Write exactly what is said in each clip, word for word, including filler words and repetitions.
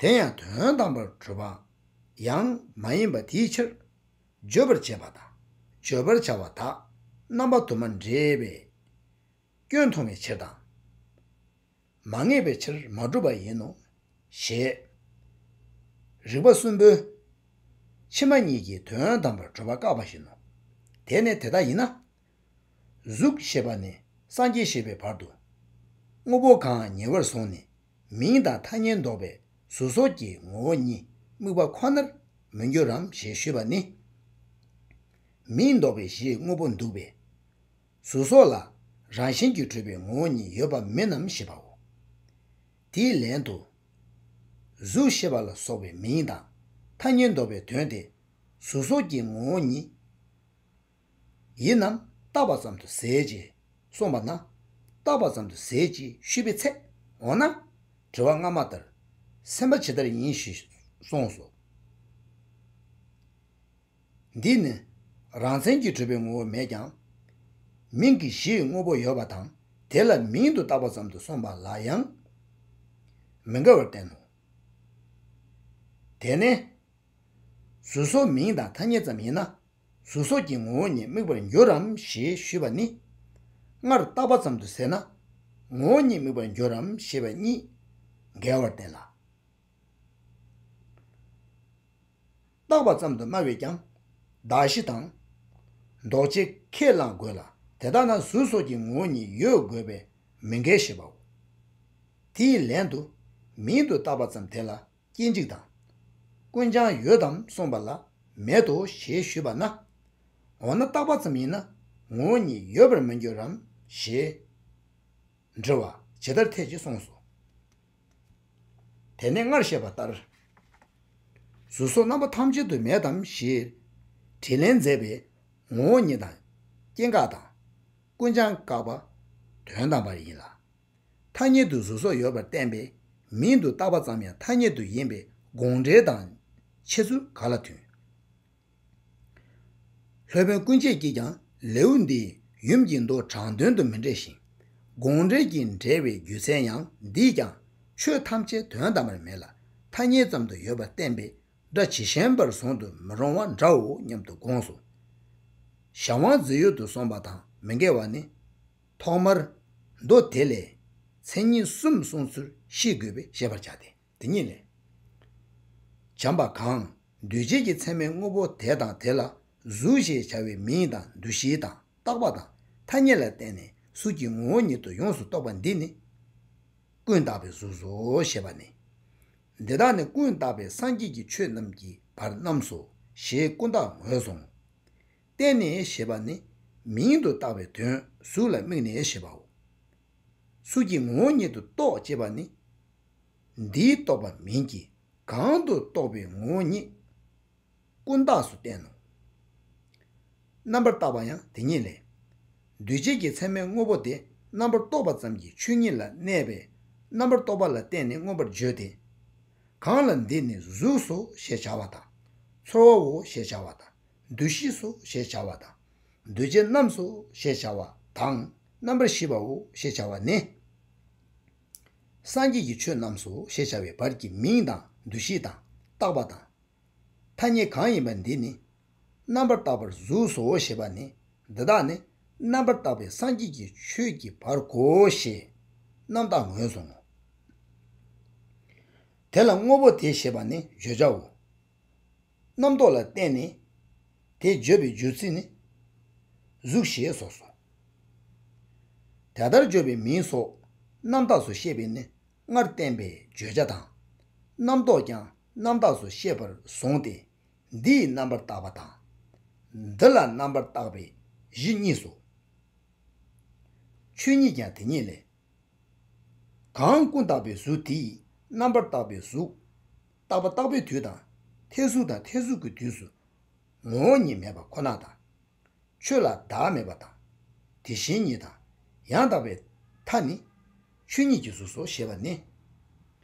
དེ་ཡང་དོན་དམ་པར་གྲུབ་པ་ཡང་མ་ཡིན་པ་དེའི་ཕྱིར། བརྗོད་པར་བྱེད་པ་དང་བརྗོད་པར་བྱ་བ་དག་རྣམ་པ་དུ་མ་འདྲེས་པའི་སྐྱོན་མཐོང་བའི་ཕྱིར་དང་། མ་ངེས་པའི་ཕྱིར་མ་གྲུབ་པ་ཡིན་ནོ། ཞེས་རིགས་པ་གསུམ་པོའི་ཕྱི་མ་གཉིས་ཀྱིས་དོན་དམ་པར་གྲུབ་པ་བཀག་པ་བཞིན་ནོ། དེ་ནི་དེ་ལྟ་ཡིན་ན། གཟུགས་ཞེས་པ་ནས་སངས་རྒྱས་ཞེས་པའི་བར་དུ་དངོས་པོ་གང་ཉེ་བར་བཟུང་ནས་མིང་དང་ཐ་སྙད་འདོགས་པའི་གཟུགས་སོགས་ཀྱི་ངོ་བོ་ཉིད་དམིགས་པ་ཁོ་ནར་མི་འགྱུར་རམ་ཞེས་ཞུས་པ་ནི། མིང་འདོགས་པའི་གཞིའི་དངོས་པོ་འདུག་པས། གཟུགས་སོགས་ལ་རང་བཞིན་གྱིས་གྲུབ་པའི་ངོ་བོ་ཉིད་ཡོད་པ་མིན་ནམ་ཞེས་པའོ། དེའི་ལན་དུ། གཟུགས་ཞེས་པ་ལ་སོགས་པའི་མིང་དང་ཐ་སྙད་འདོགས་པའི་དོན་དེ་གཟུགས་སོགས་ཀྱི་ངོ་བོ་ཉིད་ཡིན་ནམ་བརྟག་པ་ཙམ་དུ་ཟད་ཅེས་གསུངས་པ་ན། བརྟག་པ་ཙམ་དུ་ཟད་ཅེས་ཞུས་པའི་ཚེ། འོ་ན་དྲི་བ་སྔ་མ་ལྟར་སེམས་པ་ཇི་ལྟར་ཡིན་ཞེས་གསུངས་སོ། འདིས་ནི་རང་མཚན་གྱིས་གྲུབ་པའི་ངོ་བོ་མེད་ཀྱང་། མིང་གི་གཞིའི་དངོས་པོ་ཡོད་པ་དང་དེ་ལ་མིང་དུ་བཏགས་པ་ཙམ་དུ་གསུངས་པ་ལ་ཡང་མི་འགལ་བར་བསྟན་ནོ། དེ་ནས་གཟུགས་སོགས་མིང་དང་ཐ་སྙད་ཙམ་ཡིན་ན་གཟུགས་སོགས་ཀྱི་ངོ་བོ་ཉིད་དམིགས་པར་འགྱུར་རམ་ཞེས་ཞུས་པ་ནི། སྔར་བཏགས་པ་ཙམ་དུ་ཟད་ན་ངོ་བོ་ཉིད་དམིགས་པར་འགྱུར་རམ་ཞེས་པ་གཉིས་འགལ་བར་བསྟན་ལ། བཏགས་པ་ཙམ་དུ་སྨྲ་བས་ཀྱང་གདགས་གཞི་དང་། འདོགས་བྱེད་ཁས་བླང་དགོས་ལ། དེ་ལྟ་ན་གཟུགས་སོགས་ཀྱི་ངོ་བོ་ཉིད་ཡོད་དགོས་པས་མི་འགལ་ཞེས་པའོ། དེའི་ལན་དུ་མིང་དུ་བཏགས་པ་ཙམ་དེ་ལ་སྐྱེ་འཇིག་དང་། ཀུན་ཀྱང་ཡོད་དམ་གསུངས་པ་ལ་མེད་དོ་ཞེས་ཞུས་པ་ན། འོ་ན་བཏགས་པ་ཙམ་ཡིན་ན་ངོ་བོ་ཉིད་ཡོད་པར་མི་འགྱུར་རམ་ཞེས། འདྲི་བ་ཇི་ལྟར་འཐད་ཅེས་གསུངས་སོ། དེ་ནས་སྔར་བཤད་པ་ལྟར། གཟུགས་སོགས་རྣམ་པ་ཐམས་ཅད་དུ་མེད་དམ་ཞེས་དྲིས་ལན་མཛད་པའི་ངོ་བོ་ཉིད་དང་སྐྱེ་འགག་དང་ཀུན་ཀྱང་བཀག་པ་དོན་དམ་པར་ཡིན་ལ། ཐ་སྙད་དུ་གཟུགས་སོགས་ཡོད་པར་བསྟན་པས་མིང་དུ་བཏགས་པ་ཙམ་ཡང་ཐ་སྙད་དུ་ཡིན་པའི་དགོངས་འགྲེལ་དང་འཆད་ཚུལ་ག་ལ་མཐུན། སློབ་དཔོན་ཀུན་བྱེད་ཀྱིས་ཀྱང་ལེའུ་འདིའི་ཡུམ་གྱི་མདོ་དྲང་དོན་དུ་མི་འགྲེལ་ཞིང་། དགོངས་འགྲེལ་གྱིས་འགྲེལ་བའི་རྒྱུ་མཚན་ཡང་འདིས་ཀྱང་ཆོས་ཐམས་ཅད་དོན་དམ་པར་མེད་ལ་ཐ་སྙད་ཙམ་དུ་ཡོད་པར་བསྟན་པས་སྒྲ་ཇི་བཞིན་པར་བཟུང་དུ་མི་རུང་བ་འདྲའོ་སྙམ་དུ་དགོངས་སོ། གཞན་དབང་རྫས་ཡོད་དུ་སོང་པ་དང་མི་འགལ་བ་ནི། ཐོག་མར་མདོ་དེ་ལས་མཚན་ཉིད་གསུམ་གསུངས་ཚུལ་ཤེས་དགོས་པས་ཤེས་པར་བྱ་སྟེ། དེ་ཉིད་ལས། བྱམས་པ་གང་། འདུས་བྱས་ཀྱི་མཚན་མའི་དངོས་པོ་དེ་དང་དེ་ལ་གཟུགས་ཞེས་བྱ་བའི་མིང་དང་འདུ་ཤེས་དང་བཏགས་པ་དང་ཐ་སྙད་ལ་བརྟེན་ནས་གཟུགས་ཀྱི་ངོ་བོ་ཉིད་དུ་ཡོངས་སུ་རྟོག་པ་འདི་ནི། ཀུན་བཏགས་པའི་གཟུགས་སོ་ཞེས་པ་ནི། འདི་དག་ནི་ཀུན་བཏགས་པའི་སངས་རྒྱས་ཀྱི་ཆོས་རྣམས་ཀྱི་བར་རྣམས་སོ་ཞེས་ཀུན་བཏགས་ངོས་བཟུང་། བརྟེན་ནས་ཞེས་པ་ནི་མིང་དུ་བཏགས་པའི་དོན་གཟུགས་ལ་དམིགས་ནས་ཞེས་པའོ། གཟུགས་ཀྱི་ངོ་བོ་ཉིད་དུ་རྟོག་ཅེས་པ་ནི། འདིའི་རྟོག་པ་མིན་གྱི་གང་དུ་རྟོག་པའི་ངོ་བོ་ཉིད་ཀུན་བཏགས་སུ་བསྟན་ནོ། རྣམ་པར་བཏགས་པ་ཡང་དེ་ཉིད་ལས། འདུས་བྱས་ཀྱི་མཚན་མའི་དངོས་པོ་དེ་རྣམ་པར་རྟོག་པ་ཙམ་གྱི་ཆོས་ཉིད་ལ་གནས་པས་རྣམ་པར་རྟོག་པ་ལ་བརྟེན་ནས་མངོན་པར་བརྗོད་དེ། གང་ལ་འདི་ནི་གཟུགས་སོ་ཞེས་བྱ་བ་དང་། ཚོར་བའོ་ཞེས་བྱ་བ་དང་། འདུ་ཤེས་སོ་ཞེས་བྱ་བ་དང་། འདུ་བྱེད་རྣམས་སོ་ཞེས་བྱ་བ་དང་རྣམ་པར་ཤེས་པའོ་ཞེས་བྱ་བ་ནི། སངས་རྒྱས་ཀྱི་ཆོས་རྣམས་སོ་ཞེས་བྱ་བའི་བར་གྱི་མིང་དང་འདུ་ཤེས་དང་བཏགས་པ་དང་། ཐ་སྙད་གང་ཡིན་པ་འདི་ནི། རྣམ་པར་བཏགས་པར་གཟུགས་སོ་ཞེས་པ་ནི་འདི་དག་ནི་རྣམ་པར་བཏགས་པའི་སངས་རྒྱས་ཀྱི་ཆོས་ཀྱི་བར་གོ་ཞེས་རྣམ་བཏགས་ངོས་བཟུང་ངོ་། དེ་ལ་དངོས་པོ་དེ་ཞེས་པ་ནི་བརྗོད་བྱའོ། རྣམ་རྟོག་ལ་བརྟེན་ནས་དེ་བརྗོད་པའི་རྒྱུ་མཚན་ནི་གཟུགས་ཞེས་སོགས་སོ། དེ་ལྟར་བརྗོད་པའི་མིང་སོགས་རྣམ་བཏགས་སུ་བཤད་པས་ནི། སྔར་བསྟན་པའི་བརྗོད་བྱ་དང་། རྣམ་རྟོག་ཀྱང་རྣམ་བཏགས་སུ་བཤད་པར་བཟུང་སྟེ། འདིས་རྣམ་པར་བཏགས་པ་དང་། འདི་ལ་རྣམ་པར་བཏགས་པའི་གཞི་གཉིས་སོ། ཆོས་ཉིད་ཀྱང་དེ་ཉིད་ལས། གང་ཀུན་བཏགས་པའི་གཟུགས་དེས་རྣམ་པར་བཏགས་པའི་གཟུགས། རྟག་པ་རྟག་པའི་དུས་དང་། འཐད་གཟུགས་དང་འཐད་གཟུགས་ཀྱི་དུས་སུ་ངོ་བོ་ཉིད་མེད་པ་ཁོ་ན་དང་། ཆོས་ལ་བདག་མེད་པ་དང་། དེ་བཞིན་ཉིད་དང་ཡང་དག་པའི་མཐའ་ནི་ཆོས་ཉིད་ཀྱི་གཟུགས་སོ་ཞེས་པ་ནི།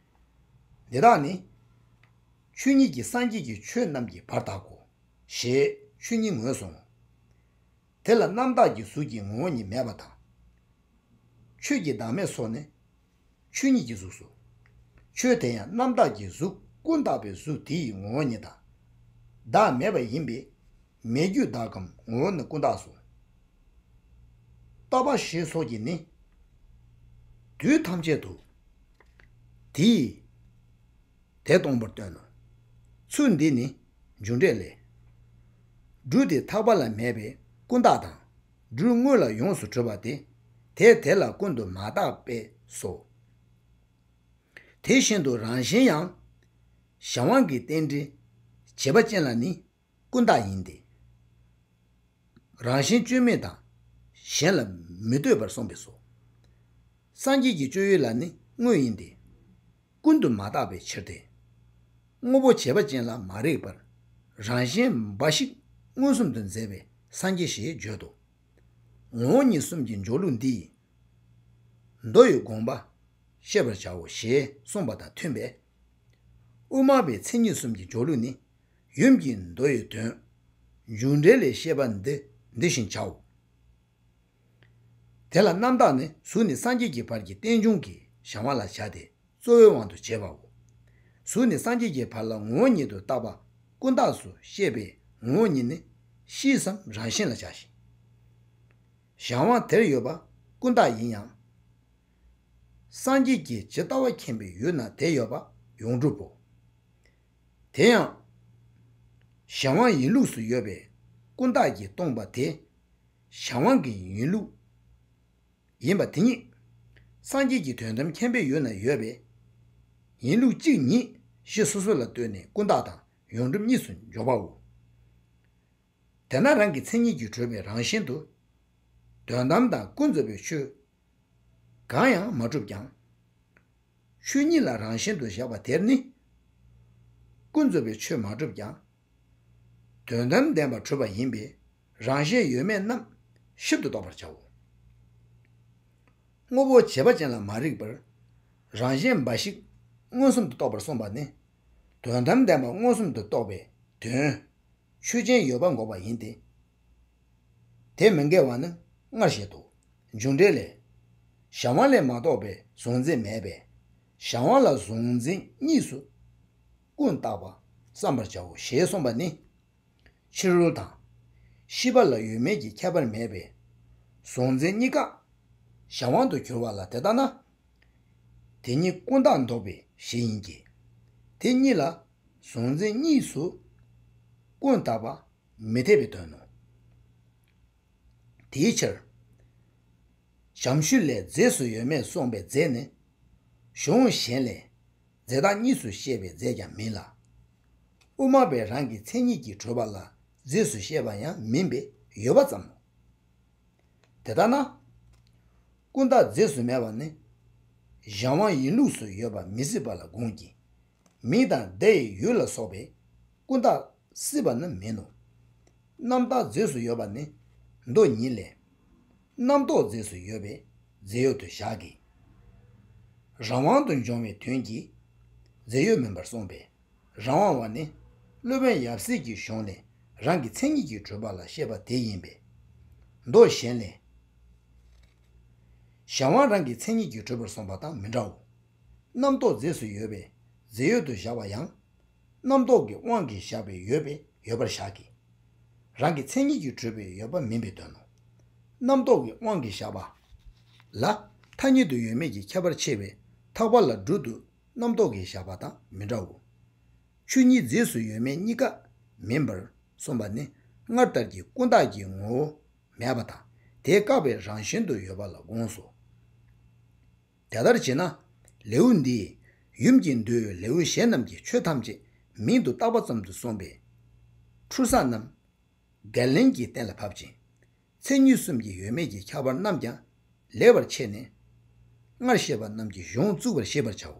འདི་དག་ནི་ཆོས་ཉིད་ཀྱི་སངས་རྒྱས་ཀྱི་ཆོས་རྣམས་ཀྱི་བར་དག་གོ་ཞེས་ཆོས་ཉིད་ངོས་བཟུང་། དེ་ལ་རྣམ་བཏགས་ཀྱི་གཟུགས་ཀྱི་ངོ་བོ་ཉིད་མེད་པ་དང་། ཆོས་ཀྱི་བདག་མེད་སོགས་ནི་ཆོས་ཉིད་ཀྱི་གཟུགས་སོ། ཆོས་དེ་ཡང་རྣམ་བཏགས་ཀྱི་གཟུགས་ ཀུན་བཏགས་པའི་གཟུགས་དེ་ཡི་ངོ་བོ་ཉིད་དང་། བདག་མེད་པ་ཡིན་པས་མེད་རྒྱུ་བདག་གམ་ངོ་བོ་ནི་ཀུན་བཏགས་སོ། རྟག་པ་ཞེས་སོགས་ཀྱིས་ནི། དུས་ཐམས་ཅད་དུ། དེ་ཡི། དེ་སྟོང་པར་སྟོན་ནོ། ཚུལ་འདི་ནི་རྒྱུ་འབྲས་ལས། སྦྲུལ་དེ་ཐག་པ་ལ་མེད་པས་ཀུན་བཏགས་དང་། སྦྲུལ་དངོས་ལ་ཡོངས་སུ་གྲུབ་པ་དེ། དེ་དེ་ལ་ཀུན་ཏུ་མ་བརྟགས་པས་སོ། དེ་བཞིན་དུ་རང་བཞིན་ཡང་། གཞན་དབང་གི་རྟེན་འབྲེལ་བྱེད་པ་ཅན་ལ་ནི་ཀུན་བཏགས་ཡིན་ཏེ། རང་བཞིན་བཅོས་མིན་དང་གཞན་ལ་མི་ལྟོས་པར་གསུངས་པས་སོ། སངས་རྒྱས་ཀྱི་སྤྱོད་ཡུལ་ལ་ནི་དངོས་ཡིན་ཏེ། ཀུན་ཏུ་མ་བརྟགས་པའི་ཕྱིར་ཏེ། དངོས་པོ་བྱས་པ་ཅན་ལ་མ་རིག་པར་རང་བཞིན་འབའ་ཞིག་མངོན་སུམ་དུ་མཛད་པས་སངས་རྒྱས་ཞེས་བརྗོད་དོ། ངོ་བོ་ཉིད་གསུམ་གྱི་འཇོག་ལུགས་འདི་ཡིས། མདོ་ཡི་དགོངས་པ་ཤེས་པར་བྱའོ་ཞེས་གསུངས་པ་དང་མཐུན་པས། དབུ་མ་པའི་མཚན་ཉིད་གསུམ་གྱི་འཇོག་ལུགས་ནི། ཡུམ་གྱི་མདོ་ཡི་དོན། རྒྱུ་འབྲས་ལས་བཤད་པ་འདི་འདི་བཞིན་བྱའོ། དེ་ལ་རྣམ་དག་ནི་གཟུགས་ནས་སངས་རྒྱས་ཀྱི་བར་གྱི་རྟེན་འབྱུང་གི་གཞན་དབང་ལ་བྱ་སྟེ་གཙོ་བོའི་དབང་དུ་བྱས་པའོ། གཟུགས་ནས་སངས་རྒྱས་ཀྱི་བར་ལ་ངོ་བོ་ཉིད་དུ་བཏགས་པ་ཀུན་བཏགས་སུ་བཤད་པའི་ངོ་བོ་ཉིད་ནི་ཤེས་སམ་རང་བཞིན་ལ་བྱ་ཞིང་། གཞན་དབང་དེར་ཡོད་པ་ཀུན་བཏགས་ཡིན་ཡང་། སངས་རྒྱས་ཀྱིས་ཇི་ལྟ་བ་མཁྱེན་པའི་ཡུལ་ན་དེ་ཡོད་པ་ཡོངས་གྲུབ་བོ། དེ་ཡང་། གཞན་དབང་ཡིན་ལུགས་སུ་ཡོད་པའི་ཀུན་བཏགས་ཀྱིས་སྟོང་པ་དེ། གཞན་དབང་གི་ཡིན་ལུགས་ཡིན་པ་དེ་ཉིད། སངས་རྒྱས་ཀྱི་དོན་དམ་མཁྱེན་པའི་ཡུལ་ན་ཡོད་པའི་ཡིན་ལུགས་གཅིག་ཉིད་གཞི་སོ་སོ་ལ་ལྟོས་ནས་ཀུན་བཏགས་དང་ཡོངས་གྲུབ་གཉིས་སུ་འཇོག་པའོ། དེ་ན་རང་གི་མཚན་ཉིད་ཀྱིས་གྲུབ་པའི་རང་བཞིན་དུ། དོན་དམ་དང་ཀུན་རྫོབ་པའི་ཆོས་གང་ཡང་མ་གྲུབ་ཀྱང་། ཆོས་ཉིད་ལ་རང་བཞིན་དུ་བཞག་པ་དེར་ནི། ཀུན་རྫོབ་པའི་ཆོས་མ་གྲུབ་ཀྱང་། དོན་དམ་བདེན་པར་གྲུབ་པ་ཡིན་པས་རང་བཞིན་ཡོད་མེད་རྣམས་ཞིབ་ཏུ་རྟོགས་པར་བྱའོ། དངོས་པོ་བྱས་པ་ཅན་ལ་མ་རིག་པར་རང་བཞིན་འབའ་ཞིག་མངོན་སུམ་དུ་རྟོགས་པར་གསུངས་པ་ནི། དོན་དམ་བདེན་པ་མངོན་སུམ་དུ་རྟོགས་པའི་དོན། ཆོས་ཅན་ཡོད་པ་འགོག་པ་ཡིན་ཏེ། དེ་མི་འགལ་བ་ནི་སྔར་བཤད་དོ། རྒྱུ་འབྲས་ལས། གཞན་དབང་ལས་མ་གཏོགས་པའི་གཟུང་འཛིན་མེད་པས། གཞན་དབང་ལ་གཟུང་འཛིན་གཉིས་སུ་ཀུན་བརྟགས་པ་བསམ་པར་བྱའོ་ཞེས་གསུངས་པ་ནི། ཕྱི་རོལ་དང་། ཤེས་པ་ལ་ཡོད་མེད་ཀྱི་ཁྱད་པར་མེད་པས། གཟུང་འཛིན་གཉིས་ཀ་གཞན་དབང་དུ་གྱུར་པ་ལ་དེ་ལྟ་ན། དེ་གཉིས་ཀུན་བརྟགས་འདོགས་པའི་གཞི་ཡིན་གྱི། དེ་གཉིས་ལ་གཟུང་འཛིན་གཉིས་སུ་ཀུན་བརྟགས་པ་མི་འཐད་པའི་དོན་ནོ། དེའི་ཕྱིར། བྱམས་ཞུས་ལས་རྫས་སུ་ཡོད་མེད་གསུངས་པའི་རྫས་ནི། གཞུང་གཞན་ལས་རྫས་བདག་གཉིས་སུ་བཤད་པའི་རྫས་ཀྱང་མིན་ལ། དབུ་མ་པས་རང་གི་མཚན་ཉིད་ཀྱིས་གྲུབ་པ་ལ་རྫས་སུ་བཤད་པ་ཡང་མིན་པས་ཡོད་པ་ཙམ་མོ། དེ་ལྟ་ན། ཀུན་བརྟགས་རྫས་སུ་མེད་པ་ནི། གཞན་དབང་ཡིན་ལུགས་སུ་ཡོད་པ་མི་སྲིད་པ་ལ་དགོངས་ཀྱི། མིང་དང་བརྡ་ཡི་ཡུལ་ལ་སོགས་པས་ཀུན་བརྟགས་སྲིད་པ་ནི་མིན་ནོ། རྣམ་བརྟགས་རྫས་སུ་ཡོད་པ་ནི་མདོ་ཉིད་ལས། རྣམ་རྟོག་རྫས་སུ་ཡོད་པས་རྫས་ཡོད་དུ་བཞག་གི། རང་དབང་དུ་འབྱུང་བའི་དོན་གྱིས་རྫས་ཡོད་མིན་པར་གསུངས་པས། རང་དབང་བ་ནི་སློབ་དཔོན་ཡབ་སྲས་ཀྱི་གཞུང་ལས་རང་གི་མཚན་ཉིད་ཀྱིས་གྲུབ་པ་ལ་བཤད་པ་དེ་ཡིན་པས། མདོ་གཞན་ལས། གཞན་དབང་རང་གི་མཚན་ཉིད་ཀྱིས་གྲུབ་པར་གསུངས་པ་དང་མི་འདྲའོ། རྣམ་རྟོག་རྫས་སུ་ཡོད་པས་རྫས་ཡོད་དུ་བཞག་པ་ཡང་། རྣམ་རྟོག་གི་དབང་གིས་བཞག་པའི་ཡོད་པས་ཡོད་པར་བཞག་གི། རང་གི་མཚན་ཉིད་ཀྱིས་གྲུབ་པའི་ཡོད་པ་མིན་པའི་དོན་ནོ། རྣམ་རྟོག་གི་དབང་གིས་བཞག་པ་ལ་ཐ་སྙད་དུ་ཡོད་མེད་ཀྱི་ཁྱད་པར་ཕྱེ་བས་ཐེག་པ་ལ་སྦྲུལ་དུ་རྣམ་རྟོག་གིས་བཞག་པ་དང་མི་འདྲའོ། ཆོས་ཉིད་རྫས་སུ་ཡོད་མེད་གཉིས་ཀ་མིན་པར་གསུངས་པ་ནི་སྔར་ལྟར་གྱི་ཀུན་བརྟགས་ཀྱི་ངོ་བོ་མེད་པ་དང་དེ་བཀག་པའི་རང་བཞིན་དུ་ཡོད་པ་ལ་དགོངས་སོ། དེ་ལྟར་བྱས་ན་ལེའུ་འདིས་ཡུམ་གྱི་མདོའི་ལེའུ་གཞན་རྣམས་ཀྱི་ཆོས་ཐམས་ཅད་མིང་དུ་བཏགས་པ་ཙམ་དུ་གསུངས་པས། འཁྲུལ་ས་རྣམས་འགལ་ལན་གྱིས་གཏན་ལ་ཕབ་ཅིང་། མཚན་ཉིད་གསུམ་གྱི་ཡོད་མེད་ཀྱི་ཁྱད་པར་རྣམས་ཀྱང་ལེགས་པར་ཕྱེ་ནས། སྔར་བཤད་པ་རྣམས་ཀྱི་གཞུང་བཙུགས་པར་ཤེས་པར་བྱའོ།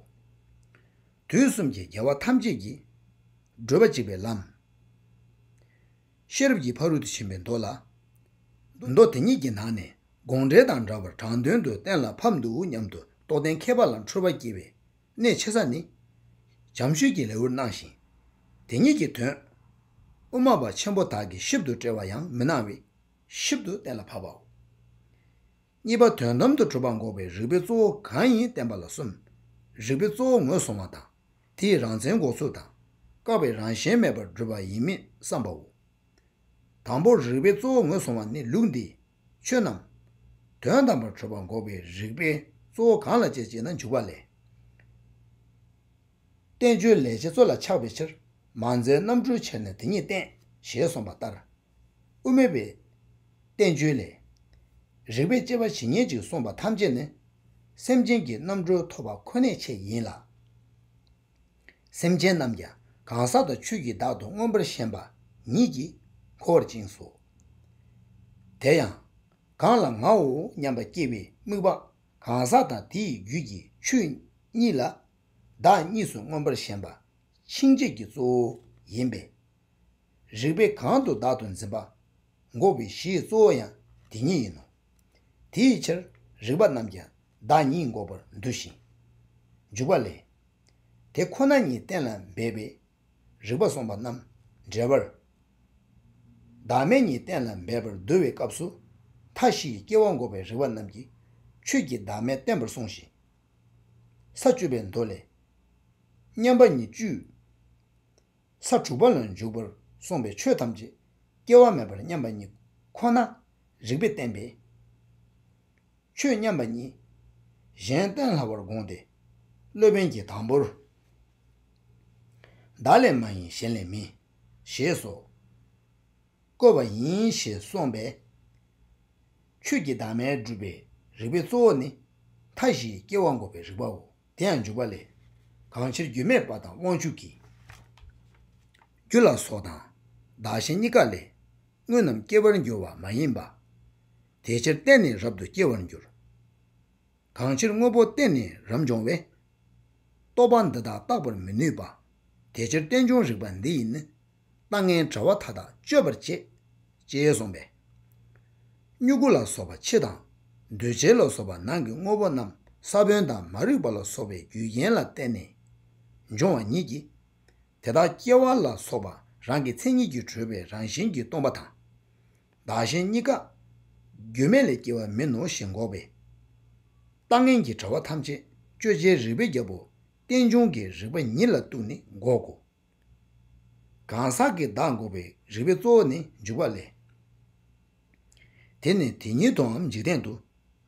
དུས་གསུམ་གྱི་རྒྱལ་བ་ཐམས་ཅད་ཀྱིས་བགྲོད་པ་གཅིག་པའི་ལམ། ཤེས་རབ་ཀྱི་ཕ་རོལ་ཏུ་ཕྱིན་པའི་མདོ་ལ། མདོ་དེ་ཉིད་ཀྱི་ནང་ནས་དགོངས་འགྲེལ་དང་འདྲ་བར་དྲང་དོན་དུ་གཏན་ལ་ཕབ་འདུག་སྙམ་དུ་རྟོགས་ལྡན་མཁས་པ་ལ་འཁྲུལ་པ་སྐྱེ་བའི་གནད་ཆེ་ས་ནི། བྱམས་ཞུས་ཀྱི་ལེའུར་སྣང་ཞིང་། དེ་ཉིད་ཀྱི་དོན། དབུ་མ་པ་ཆེན་པོ་དག་གིས་ཞིབ་ཏུ་བཀྲལ་བ་ཡང་མི་སྣང་བས་ཞིབ་ཏུ་གཏན་ལ་ཕབ་པའོ། གཉིས་པ་དོན་དམ་དུ་གྲུབ་པ་འགོག་པའི་རིགས་པའི་གཙོ་བོ་གང་ཡིན་བསྟན་པ་ལ་གསུམ། རིགས་པའི་གཙོ་བོ་ངོས་བཟུང་བ་དང་ དེའི་རང་མཚན་འགོག་ཚུལ་དང་། བཀག་པའི་རང་བཞིན་མེད་པར་སྒྲུབ་པ་ཡིན་མིན་བསམ་པའོ། དང་པོར་རིགས་པའི་གཙོ་བོ་ངོས་བཟུང་བ་ནི་ལུགས་འདིས་ཆོས་རྣམས་དོན་དམ་པར་གྲུབ་པ་འགོག་པའི་རིགས་པའི་གཙོ་བོ་གང་ལ་བྱེད་ཅེ་ན་འཇུག་པ་ལས། བསྟན་བཅོས་ལས་བྱེད་གཙོ་ལ་ཆགས་པའི་ཕྱིར། མ་འཛོལ་རྣམ་གྲོལ་ཕྱིར་ནི་དེ་ཉིད་བསྟན། ཞེས་གསུངས་པ་ལྟར། དབུ་མའི་པའི་བསྟན་བཅོས་ལས། རིགས་པས་དཔྱད་པ་ཇི་སྙེད་ཅིག་གསུངས་པ་ཐམས་ཅད་ནི། སེམས་ཅན་གྱི་རྣམ་གྲོལ་ཐོབ་པ་ཁོ་ནའི་ཆེད་ཡིན་ལ། སེམས་ཅན་རྣམས་ཀྱང་གང་ཟག་དང་ཆོས་ཀྱི་བདག་ཏུ་མངོན་པར་ཞེན་པ་ཉིད་ཀྱིས་འཁོར་བར་བཅིངས་སོ། དེ་ཡང་། གང་ལ་ངའོ་སྙམ་པ་སྐྱེ་བའི་དམིགས་པ་གང་ཟག་དང་དེའི་རྒྱུད་ཀྱི་ཆོས་གཉིས་ལ་བདག་གཉིས་སུ་མངོན་པར་ཞེན་པ་ཕྱིན་ཆད་ཀྱི་གཙོ་བོ་ཡིན་པས། རིགས་པས་གང་དུ་བདག་ཏུ་འཛིན་པ་འགོག་པའི་གཞིའི་གཙོ་བོ་ཡང་དེ་ཉིད་ཡིན་ནོ། དེའི་ཕྱིར་རིགས་པ་རྣམས་ཀྱང་བདག་ཉིད་འགོག་པར་འདུ་ཞིང་། འཇུག་པ་ལས། དེ་ཁོ་ན་ཉིད་གཏན་ལ་འབེབས་པའི་རིགས་པ་གསུངས་པ་རྣམས་འགྲེལ་པར། བདག་མེད་ཉིད་གཏན་ལ་འབེབས་པར་འདུ་བའི་སྐབས་སུ། མཐའ་བཞིའི་སྐྱེ་བ་འགོག་པའི་རིགས་པ་རྣམས་ཀྱིས་ཆོས་ཀྱི་བདག་མེད་བསྟན་པར་གསུངས་ཤིང་། ས་བཅུ་པའི་མདོ་ལས། མཉམ་པ་ཉིད་བཅུས། ས་དྲུག་པ་ལ་འཇུག་པར་གསུངས་པའི་ཆོས་ཐམས་ཅད་སྐྱེ་བ་མེད་པར་མཉམ་པ་ཉིད་ཁོ་ན་རིགས་པས་བསྟན་པས། ཆོས་མཉམ་པ་ཉིད་གཞན་བསྟན་སླ་བར་དགོངས་ཏེ། སློབ་དཔོན་གྱིས་དང་པོར། བདག་ལས་མ་ཡིན་གཞན་ལས་མིན། ཞེས་སོ། བཀོད་པ་ཡིན་ཞེས་གསུངས་པས། ཆོས་ཀྱི་བདག་མེད་སྒྲུབ་པའི་རིགས་པའི་གཙོ་བོ་ནི། མཐའ་བཞིའི་སྐྱེ་བ་འགོག་པའི་རིགས་པའོ། དེ་ཡང་འཇུག་པ་ལས། གང་ཕྱིར་རྒྱུ་མེད་པ་དང་དབང་ཕྱུག་གི། རྒྱུ་ལ་སོགས་དང་བདག་གཞན་གཉིས་ཀ་ལས། དངོས་རྣམས་སྐྱེ་བར་འགྱུར་བ་མ་ཡིན་པ། དེ་ཕྱིར་བརྟེན་ནས་རབ་ཏུ་སྐྱེ་བར་འགྱུར། གང་ཕྱིར་དངོས་པོ་བརྟེན་ནས་རབ་འབྱུང་བས། རྟོག་པ་འདི་དག་བརྟག་པར་མི་ནུས་པ། དེ་ཕྱིར་རྟེན་འབྱུང་རིགས་པ་འདི་ཡིས་ནི། རྟག་ངན་བྲལ་བ་མཐའ་དག་གཅོད་པར་བྱེད། ཅེས་གསུངས་པས། མྱུ་གུ་ལ་སོགས་པ་ཕྱེ་དང་། འདུས་བྱས་ལ་སོགས་པ་ནང་གི་དངོས་པོ་རྣམས་ས་བོན་དང་མ་རིག་པ་ལ་སོགས་པའི་རྒྱུ་རྐྱེན་ལ་བརྟེན་ནས་འབྱུང་བ་ཉིད་ཀྱིས། དེ་དག་སྐྱེ་བ་ལ་སོགས་པ་རང་གི་མཚན་ཉིད་ཀྱིས་གྲུབ་པའི་རང་བཞིན་གྱིས་སྟོང་པ་དང་། བདག་གཞན་གཉིས་ཀ་རྒྱུ་མེད་ལས་སྐྱེ་བ་མིན་ནོ་ཞེས་འགོག་པས། རྟག་ངན་གྱི་བྲལ་བ་ཐམས་ཅད་གཅོད་བྱེད་རིགས་པའི་རྒྱལ་པོ་རྟེན་འབྱུང་གི་རིགས་པ་ཉིད་ལ་གཏུགས་ནས་འགོག་གོ། གང་ཟག་གི་བདག་འགོག་པའི་རིགས་པའི་གཙོ་བོ་ནི་འཇུག་པ་ལས། དེ་ནི་དེ་ཉིད་དུའམ་འཇིག་རྟེན་དུ་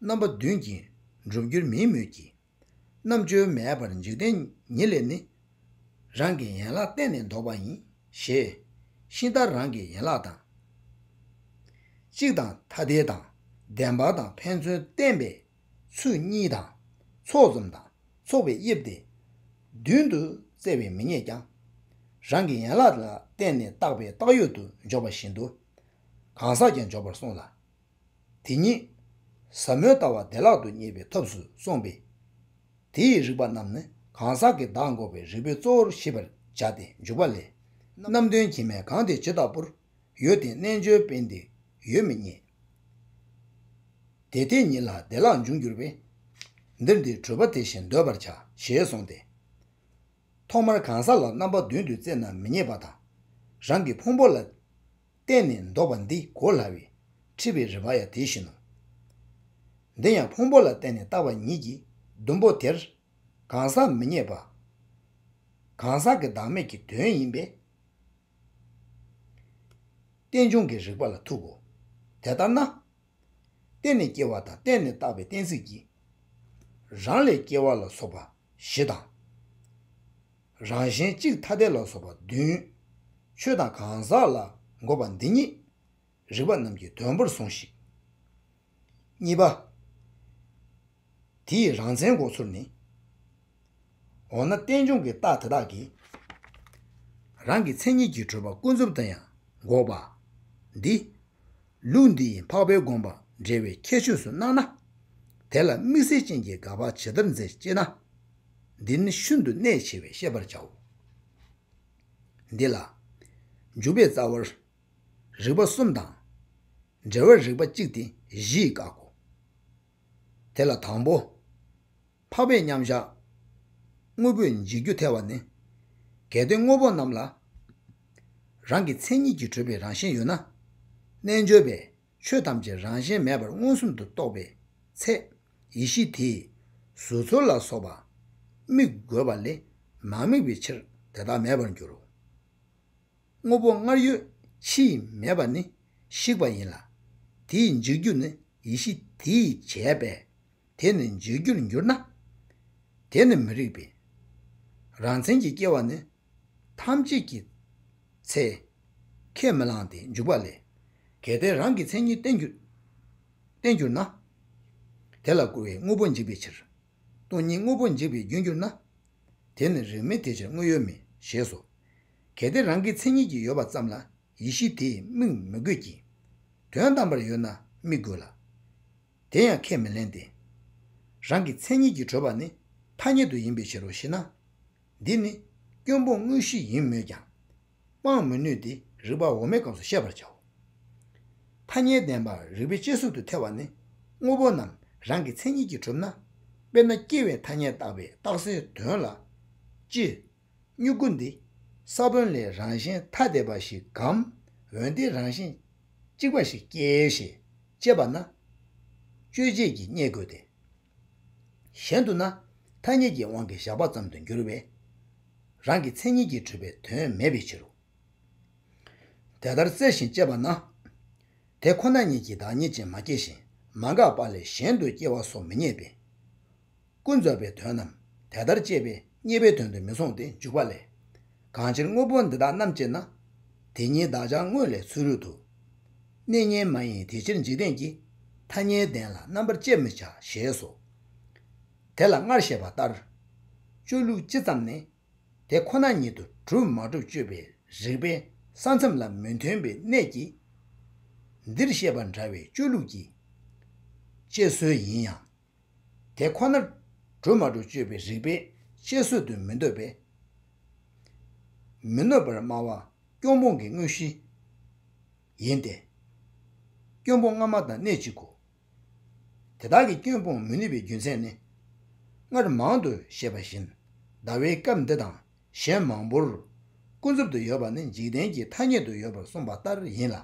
རྣམ་པ་བདུན་གྱིས་འགྲུབ་འགྱུར་མིན་མོད་ཀྱི། རྣམ་གཅོད་མེད་པར་འཇིག་རྟེན་ཉིད་ལས་ནི། རང་གི་ཡན་ལག་གཏན་ནས་ལྡོག་པ་ཡིན་ཞེས། ཤིང་རྟ་རང་གི་ཡན་ལག་དང་། གཅིག་དང་ཐ་དད་དང་བདེན་པ་དང་ཕན་ཚུན་བརྟེན་པའི་ཚུལ་གཉིས་དང་། ཚོགས་ཙམ་དང་ཚོགས་པའི་དབྱིབས་ཏེ། བདུན་དུ་བརྩི་བས་མི་རྙེད་ཀྱང་། རང་གི་ཡན་ལག་ལ་བརྟེན་ནས་བཏགས་པའི་བཏགས་ཡོད་དུ་འཇོག་པ་བཞིན་དུ། གང་ཟག་ཀྱང་འཇོག་པར་གསུངས་ལ། དེ་ཉིད་ཟབ་མོའི་ལྟ་བ་བདེ་བླག་ཏུ་རྙེད་པའི་ཐབས་སུ་གསུངས་པས། དེ་ཡི་རིགས་པ་རྣམས་ནི་གང་ཟག་གི་བདག་འགོག་པའི་རིགས་པའི་གཙོ་བོར་ཤེས་པར་བྱ་སྟེ་འཇུག་པ་ལས། རྣམ་བདུན་གྱིས་མེད་གང་དེ་ཇི་ལྟ་བུར། ཡོད་དེ་རྣལ་འབྱོར་པས་འདི་ཡོད་མི་རྙེད། དེ་དེ་ཉིད་ལ་བདེ་བླག་འབྱུང་འགྱུར་བས། འདིར་འདི་གྲུབ་པ་དེ་བཞིན་འདོད་པར་བྱ། ཞེས་གསུངས་ཏེ། ཐོག་མར་གང་ཟག་ལ་རྣམ་པ་བདུན་དུ་བརྩིས་ན་མི་རྙེད་པ་དང་། རང་གི་ཕུང་པོ་ལ་བརྟེན་ནས་འདོགས་པ་འདི་གོ་སླ་བས་འཁྲིད་པའི་རིམ་པ་ཡང་དེ་བཞིན་ནོ། འདི་ཡང་ཕུང་པོ་ལ་བརྟེན་ནས་བཏགས་པ་ཉིད་ཀྱིས་བདུན་པོ་དེར་གང་ཟག་མི་རྙེད་པ། གང་ཟག་གི་བདག་མེད་ཀྱི་དོན་ཡིན་པས། རྟེན་འབྱུང་གི་རིགས་པ་ལ་ཐུག་གོ། དེ་ལྟར་ན། བརྟེན་ནས་སྐྱེ་བ་དང་བརྟེན་ནས་བཏགས་པའི་གཏན་ཚིགས་ཀྱིས། རང་ལས་སྐྱེ་བ་ལ་སོགས་པ་བཞི་དང་། རང་གཞན་གཅིག་ཐ་དད་ལ་སོགས་པ་བདུན། ཆོས་དང་གང་ཟག་ལ་འགོད་པ་འདི་ཉིད་རིགས་པ་རྣམས་ཀྱི་དོན་པོར་ཟུངས་ཤིག། གཉིས་པ། དེའི་རང་མཚན་འགོག་ཚུལ་ནི། འོ་ན་རྟེན་འབྱུང་གི་རྟགས་དེ་དག་གིས། རང་གི་མཚན་ཉིད་ཀྱིས་གྲུབ་པ་ཀུན་རྫོབ་ཏུ་ཡང་འགོག་པ། འདི། ལུགས་འདི་ཡི་འཕགས་པའི་དགོངས་པ་འགྲེལ་བའི་ཁྱད་ཆོས་སུ་སྣང་ན། དེ་ལ་དམིགས་བསལ་ཅན་གྱི་དགག་པ་ཇི་ལྟར་མཛད་ཅེ་ན། འདི་ནི་ཤིན་ཏུ་གནད་ཆེ་བས་བཤད་པར་བྱའོ། འདི་ལ། འཇུག་པའི་རྩ་བར། རིགས་པ་གསུམ་དང་། འབྲེལ་བར་རིགས་པ་གཅིག་སྟེ་བཞི་ཡིས་བཀག་གོ། དེ་ལ་དང་པོ། འཕགས་པའི་མཉམ་གཞག། དངོས་པོས་འཇིག་རྒྱུ་ཐལ་བ་ནི། གལ་ཏེ་དངོས་པོ་རྣམས་ལ། རང་གི་མཚན་ཉིད་ཀྱིས་གྲུབ་པའི་རང་བཞིན་ཡོད་ན། རྣལ་འབྱོར་པས་ཆོས་ཐམས་ཅད་རང་བཞིན་མེད་པར་མངོན་སུམ་དུ་རྟོགས་པའི་ཚེ། ཡེ་ཤེས་དེས་གཟུགས་ཚོར་ལ་སོགས་པ་དམིགས་དགོས་པ་ལས་ མ་དམིགས་པའི་ཕྱིར་དེ་དག་མེད་པར་འགྱུར་རོ། དངོས་པོ་སྔར་ཡོད་ཕྱིས་མེད་པ་ནི་ཞིག་པ་ཡིན་ལ། དེའི་འཇིག་རྒྱུ་ནི་ཡིད་ཤེས་དེས་བྱས་པས་དེ་ནི་འཇིག་རྒྱུར་འགྱུར་ན། དེ་ནི་མི་རིགས་པས། རང་མཚན་གྱི་སྐྱེ་བ་ནི་ཐམས་ཅད་ཀྱི་ཚེ་ཁས་མི་བླངས་ཏེ་འཇུག་པ་ལས། གལ་ཏེ་རང་གི་མཚན་ཉིད་བརྟེན་གྱུར་བརྟེན་གྱུར་ན། དེ་ལ་བསྐུར་བའི་དངོས་པོ་འཇིག་པའི་ཕྱིར། སྟོང་ཉིད་དངོས་པོ་འཇིག་པའི་རྒྱུར་གྱུར་ན། དེ་ནི་རིགས་མེད་དེ་ཕྱིར་དངོས་ཡོད་མིན་ཞེས་སོ། གལ་ཏེ་རང་གི་མཚན་ཉིད་ཀྱིས་ཡོད་པ་ཙམ་ལ་ཡིད་ཤེས་དེས་དམིགས་མི་དགོས་ཀྱི། དོན་དམ་པར་ཡོད་ན་དམིགས་དགོས་ལ། དེ་ཡང་ཁས་མི་ལེན་ཏེ། རང་གི་མཚན་ཉིད་ཀྱིས་གྲུབ་པ་ནི་ཐ་སྙད་དུ་ཡིན་པའི་ཕྱིར་རོ་ཞེ་ན། འདི་ནི་སྐྱོན་སྤོང་དངོས་གཞི་ཡིན་མོད་ཀྱང་། སྤང་མི་ནུས་ཏེ་རིགས་པ་འོག་མའི་སྐབས་སུ་བཤད་པར་བྱའོ། ཐ་སྙད་བདེན་པ་རིགས་པས་དཔྱད་བཟོད་དུ་ཐལ་བ་ནི་དངོས་པོ་རྣམས་རང་གི་མཚན་ཉིད་ཀྱིས་གྲུབ་ན། དཔེར་ན་སྐྱེ་བའི་ཐ་སྙད་བཏགས་པའི་རྟགས་གསལ་དོན་ལ། སྤྱི། མྱུ་གུ་འདི་ས་བོན་ལས་རང་བཞིན་ཐ་དད་པ་ཞིག་གམ། འོན་ཏེ་རང་བཞིན་གཅིག་པ་ཞིག་སྐྱེ་ཞེས་དཔྱད་པ་ན། དཔྱོད་བྱེད་ཀྱིས་རྙེད་དགོས་ཏེ། གཞན་དུ་ན་ཐ་སྙད་ཀྱི་དབང་གིས་བཞག་པ་ཙམ་དུ་འགྱུར་བས། རང་གི་མཚན་ཉིད་ཀྱིས་གྲུབ་པའི་དོན་མེད་པའི་ཕྱིར་རོ། དེ་ལྟར་བཙལ་ཞིང་དཔྱད་པ་ན། དེ་ཁོ་ན་ཉིད་ཀྱིས་བདག་ཉིད་ཅན་མ་སྐྱེས་ཤིང་མ་འགགས་པ་ལས་གཞན་དུ་སྐྱེ་བ་སོགས་མི་རྙེད་པས། ཀུན་རྫོབ་པའི་དོན་རྣམས་དེ་ལྟར་དཔྱད་པས་རྙེད་པའི་དོན་དུ་མི་མཚུངས་ཏེ་འཇུག་པ་ལས། གང་ཕྱིར་དངོས་པོ་འདི་དག་རྣམས་དཔྱད་ན། དེ་ཉིད་བདག་ཅག་དངོས་ལས་ཚུ་རོལ་དུ། གནས་རྙེད་མ་ཡིན་དེ་ཕྱིར་འཇིག་རྟེན་གྱི། ཐ་སྙད་བདེན་ལ་རྣམ་པར་དཔྱད་མི་བྱ་ཞེས་སོ། དེ་ལ་སྔར་བཤད་པ་ལྟར། དཔྱོད་ལུགས་སྤྱི་ཙམ་ནི། དེ་ཁོ་ན་ཉིད་དུ་གྲུབ་མ་གྲུབ་དཔྱོད་པའི་རིགས་པས་ས་མཚམས་ལ་མི་མཐུན་པའི་གནད་ཀྱིས། འདིར་བཤད་པ་འདྲ་བའི་དཔྱོད་ལུགས་ཀྱི་དཔྱད་བཟོད་ཡིན་ཡང་། དེ་ཁོ་ནར་གྲུབ་མ་གྲུབ་དཔྱོད་པའི་རིགས་པས་དཔྱད་བཟོད་དུ་མི་འདོད་པས། མི་གནོད་པར་སྨྲ་བ་སྐྱོན་སྤོང་གི་དངོས་གཞི་ཡིན་ཏེ། སྐྱོན་སྤོང་སྔ་མ་དང་གནད་གཅིག་གོ། དེ་དག་གི་སྐྱོན་སྤོང་མི་ནུས་པའི་རྒྱུ་མཚན་ནི། སྔར་མང་དུ་བཤད་པ་བཞིན། ཟླ་བའི་སྐབས་འདི་དང་གཞན་མང་པོར། ཀུན་རྫོབ་ཏུ་ཡོད་པ་ནི་འཇིག་རྟེན་གྱི་ཐ་སྙད་དུ་ཡོད་པར་གསུངས་པ་ལྟར་ཡིན་ལ།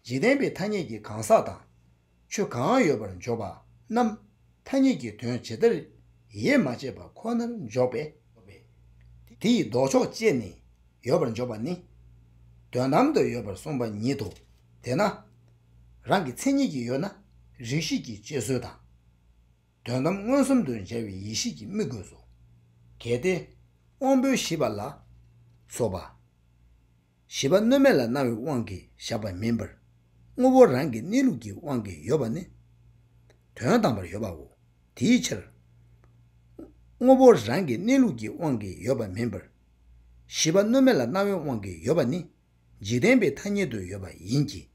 འཇིག་རྟེན་པའི་ཐ་སྙད་ཀྱི་གང་ཟག་དང་། ཆོས་གང་ཡོད་པར་འཇོག་པ་རྣམས་ཐ་སྙད་ཀྱི་དོན་ཇི་ལྟར་ཡིད་མ་ཆེས་པ་ཁོ་ནར་འཇོག་པས། དེ་ཡི་ལྡོག་ཕྱོགས་བཅད་ནས་ཡོད་པར་འཇོག་པ་ནི། དོན་དམ་དུ་ཡོད་པར་གསུངས་པ་ཉིད་དོ། དེས་ན། རང་གི་མཚན་ཉིད་ཀྱིས་ཡོད་ན་རིགས་ཤེས་ཀྱི་དཔྱད་བཟོད་དང་། དོན་དམ་མངོན་སུམ་དུ་མཇལ་བའི་ཡིད་ཤེས་ཀྱིས་དམིགས་དགོས་སོ། གལ་ཏེ། དབང་པོའི་ཤེས་པ་ལ་སོགས་པ། བྱིས་པ་སྣོད་མེད་ལ་སྣང་བའི་དབང་གིས་བཞག་པ་མིན་པར། དངོས་པོ་རང་གི་གནས་ལུགས་ཀྱི་དབང་གིས་ཡོད་པ་ནི། དོན་དམ་པར་ཡོད་པའོ། དེའི་ཕྱིར། དངོས་པོ་རང་གི་གནས་ལུགས་ཀྱི་དབང་གིས་ཡོད་པ་མིན་པར། བྱིས་པ་སྣོད་མེད་ལ་སྣང་བའི་དབང་གིས་ཡོད་པ་ནི། འཇིག་རྟེན་པའི་ཐ་སྙད་དུ་ཡོད་པ་ཡིན་གྱི།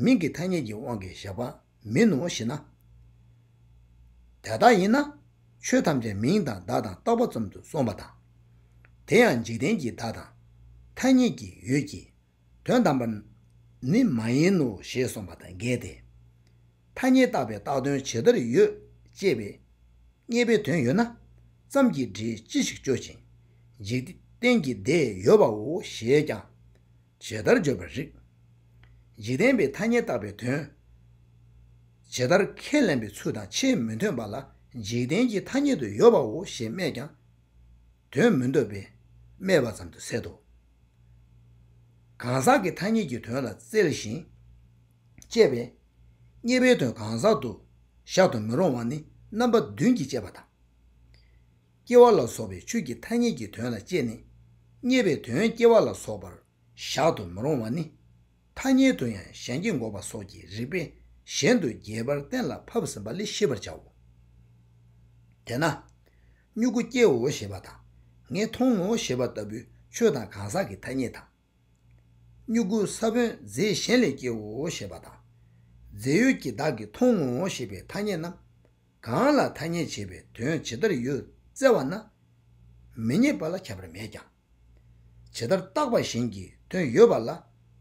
མིང་གི་ཐ་སྙད་ཀྱི་དབང་གིས་བཞག་པ་མིན་ནོ་ཞེ་ན། དེ་ལྟ་ཡིན་ན། ཆོས་ཐམས་ཅད་མིང་དང་བརྡ་དང་བཏགས་པ་ཙམ་དུ་སོང་བ་དང་། དེ་ཡང་འཇིག་རྟེན་གྱི་བརྡ་དང་། ཐ་སྙད་ཀྱི་ཡུལ་གྱི། དོན་དམ་པར་ནི་མ་ཡིན་ནོ་ཞེས་གསུངས་པ་དང་འགལ་ཏེ། ཐ་སྙད་བཏགས་པའི་བཏགས་དོན་ཇི་ལྟར་ཡོད་ཅེས་པའི་རྙེད་པའི་དོན་ཡོད་ན། ཙམ་གྱིས་འབྲས་ཅི་ཞིག་གཅོད་ཅིང་། འཇིག་རྟེན་གྱི་བརྡས་ཡོད་པའོ་ཞེས་ཀྱང་། ཇི་ལྟར་བརྗོད་པར་རིགས། འཇིག་རྟེན་པའི་ཐ་སྙད་བཏགས་པའི་དོན། ཇི་ལྟར་ཁས་ལེན་པའི་ཚུལ་དང་ཆེས་མི་མཐུན་པ་ལ་འཇིག་རྟེན་གྱི་ཐ་སྙད་དུ་ཡོད་པའོ་ཞེས་སྨྲས་ཀྱང་། དོན་མི་འདོད་པས་སྨྲས་པ་ཙམ་དུ་ཟད་དོ། གང་ཟག་གི་ཐ་སྙད་ཀྱི་དོན་ལ་བཙལ་ཞིང་དཔྱད་པས། རྙེད་པའི་དོན་གང་ཟག་ཏུ་བཞག་ཏུ་མི་རུང་བ་ནི་རྣམ་པ་བདུན་གྱིས་དཔྱད་པ་དང་། སྐྱེ་བ་ལ་སོགས་པའི་ཆོས་ཀྱི་ཐ་སྙད་ཀྱི་དོན་ལ་དཔྱད་ནས། རྙེད་པའི་དོན་སྐྱེ་བ་ལ་སོགས་པར་བཞག་ཏུ་མི་རུང་བ་ནི། ཐ་སྙད་དུ་ཡང་གཞན་གྱིས་འགོག་པ་སོགས་ཀྱི་རིགས་པས་གཞན་དུ་རྒྱས་པར་གཏན་ལ་ཕབ་ཟིན་པ་ལས་ཤེས་པར་བྱའོ། དེས་ན། མྱུ་གུ་སྐྱེའོ་ཞེས་པ་དང་། ངས་མཐོང་ངོ་ཞེས་པ་ལྟ་བུའི་ཆོས་དང་གང་ཟག་གི་ཐ་སྙད་དང་། མྱུ་གུ་ས་བོན་རྫས་གཞན་ལས་སྐྱེའོ་ཞེས་པ་དང་། རྫས་ཡོད་ཀྱི་བདག་གིས་མཐོང་ངོ་ཞེས་པའི་ཐ་སྙད་རྣམས། གང་ལ་ཐ་སྙད་བྱེད་པའི་དོན་ཇི་ལྟར་ཡོད་བཙལ་བ་ན། མི་རྙེད་པ་ལ་ཁྱད་པར་མེད་ཀྱང་། ཇི་ལྟར་བཏགས་པ་གཞན་གྱི་དོན་ཡོད་པ་ལ་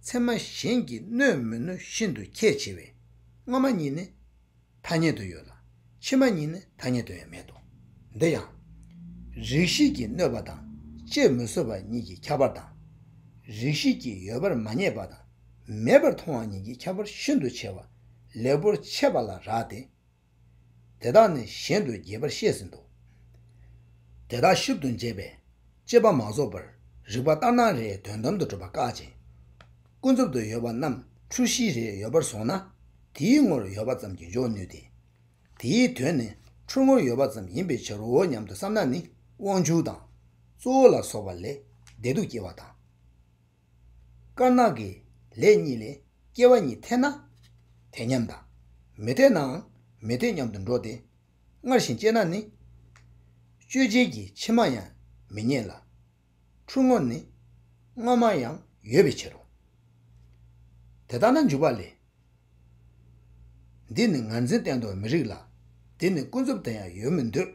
ཚད་མ་གཞན་གྱིས་གནོད་མི་གནོད་ཤིན་ཏུ་ཁྱད་ཆེ་བས། སྔ་མ་གཉིས་ནི་ཐ་སྙད་དུ་ཡོད་ལ། ཕྱི་མ་གཉིས་ནི་ཐ་སྙད་དུ་ཡང་མེད་དོ། འདི་ཡང་། རིགས་ཤེས་ཀྱིས་གནོད་པ་དང་དཔྱད་མི་བཟོད་པ་གཉིས་ཀྱི་ཁྱད་པར་དང་། རིགས་ཤེས་ཀྱིས་ཡོད་པར་མ་རྙེད་པ་དང་མེད་པར་མཐོང་བ་གཉིས་ཀྱི་ཁྱད་པར་ཤིན་ཏུ་ཆེ་བ་ལེགས་པོར་འཆད་པ་ལ་རག་སྟེ། དེ་དག་ནི་གཞན་དུ་རྒྱས་པར་བཤད་ཟིན་ཏོ། དེ་དག་ཞིབ་ཏུ་འབྱེད་པས། དཔྱད་པ་མ་རྫོགས་པར་རིགས་པ་ལྟར་སྣང་རེ་དོན་དམ་དུ་གྲུབ་པ་བཀག་ཅིང་། ཀུན་རྫོབ་ཏུ་ཡོད་པ་རྣམས་འཁྲུལ་གཞི་རེ་ཡོད་པར་བཟུང་ན། དེའི་ངོར་ཡོད་པ་ཙམ་གྱིས་འཇོག་ནུས་ཏེ། དེའི་དོན་ནི་འཁྲུལ་ངོར་ཡོད་པ་ཙམ་ཡིན་པའི་ཕྱིར་རོ་སྙམ་དུ་བསམ་ན་ནི་དབང་ཕྱུག་དང་གཙོ་བོ་ལ་སོགས་པ་ལས་བདེ་སྡུག་སྐྱེ་བ་དང་། དཀར་ནག་གི་ལས་གཉིས་ལས་སྐྱེ་བ་གཉིས་འཐད་ན་དེ་མཉམ་དང་། མི་འཐད་ནའང་མི་འཐད་མཉམ་དུ་འགྲོ་སྟེ། སྔར་བཞིན་དཔྱད་ན་ནི། གཅོད་བྱེད་ཀྱི་ཕྱི་མ་ཡང་མི་རྙེད་ལ། འཁྲུལ་ངོར་ནི་སྔ་མ་ཡང་ཡོད་པའི་ཕྱིར་རོ། དེ་ལྟ་ན་འཇུག་པ་ལས། འདི་ནི་ངར་འཛིན་བསྟན་དོར་མི་རིགས་ལ། འདི་ནི་ཀུན་རྫོབ་ཏུ་ཡང་ཡོད་མི་འདོད།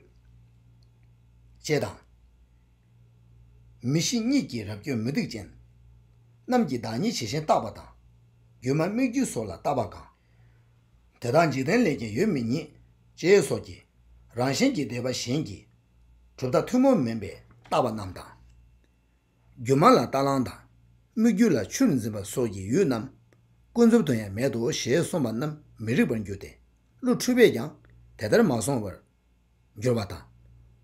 ཅེས་དང་། མི་ཤེས་གཉིད་ཀྱི་རབ་སྐྱོན་མུ་སྟེགས་ཅན། རྣམས་ཀྱིས་བདག་ཉིད་ཇི་བཞིན་བརྟགས་པ་དང་། སྒྱུ་མ་སྨིག་རྒྱུ་སོགས་ལ་བརྟགས་པ་གང་། དེ་དག་འཇིག་རྟེན་ལས་ཀྱང་ཡོད་མི་ཉིད། ཅེས་སོགས་ཀྱིས་རང་གཞན་གྱི་སྡེ་པ་གཞན་གྱིས་གྲུབ་མཐའ་ཐུན་མོང་མིན་པས་བརྟགས་པ་རྣམས་དང་། སྒྱུ་མ་ལ་རྟ་གླང་དང་། སྨིག་རྒྱུ་ལ་ཆུར་འཛིན་པ་སོགས་ཀྱི་ཡུལ་རྣམས་ཀུན་རྫོབ་ཏུ་ཡང་མེད་དོ་ཞེས་གསུངས་པ་རྣམས་མི་རིགས་པར་འགྱུར་ཏེ། བློ་འཁྲུལ་པས་ཀྱང་དེ་ལྟར་མ་སོང་བར་འགྱུར་བ་དང་།